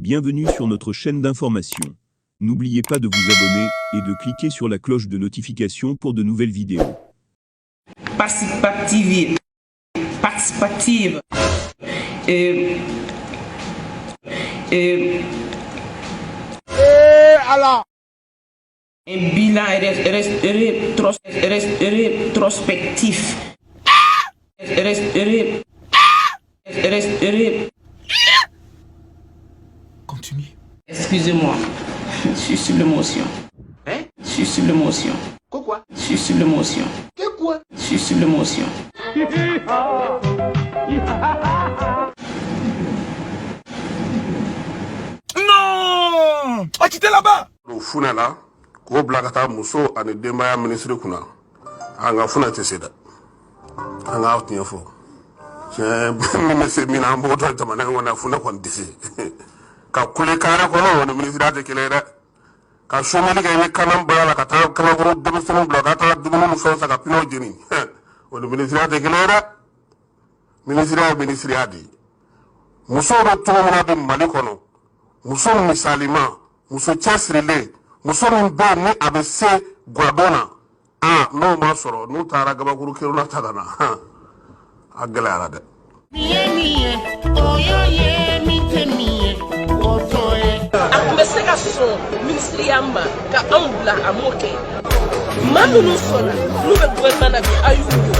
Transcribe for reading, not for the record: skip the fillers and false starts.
Bienvenue sur notre chaîne d'information. N'oubliez pas de vous abonner et de cliquer sur la cloche de notification pour de nouvelles vidéos. Participative, participative. Un bilan rétrospectif. Ré- ré- ré- Continue. Excusez-moi, je suis sur l'émotion. Hein? Je suis sur l'émotion. Quoi? Je suis sur l'émotion. Que quoi? Je suis sur l'émotion. Non! A quitté là-bas! O funɛ la k'o bila ka taa muso ani denbaya minisiri kunna, an ka funɛ tɛ se dɛ. An k'a tiɲɛ fɔ, tiɲɛ min bɛ se min na, an b'o dɔn. Jamana in kɔnɔ, funɛ kɔni tɛ se ka kule kare kɔnɔ, o ni minisiriya tɛ kelen ye dɛ. Ka sumani kɛ, i bɛ kanan baara la ka taa kabakuru denmisɛnninw bila ka taa dumuni ni fɛnw san ka pinɛw jeni, o ni minisiriya tɛ kelen ye dɛ. Minisiriya ye minisiriya de ye. Musow bɛ cogo min na bi Mali kɔnɔ, muso misalima, muso cɛsirilen, muso min bɛ yen ni a bɛ se guwadon na, aa, n'o ma sɔrɔ, n'u taara gabakuru kelenna ta ka na, a gɛlɛyara dɛ. A tun bɛ se ka sɔn minisiriya ma ka anw bila, a m'o kɛ. Maa minnu sɔnna, n'u bɛ gouvernement na bi, a y'u ye.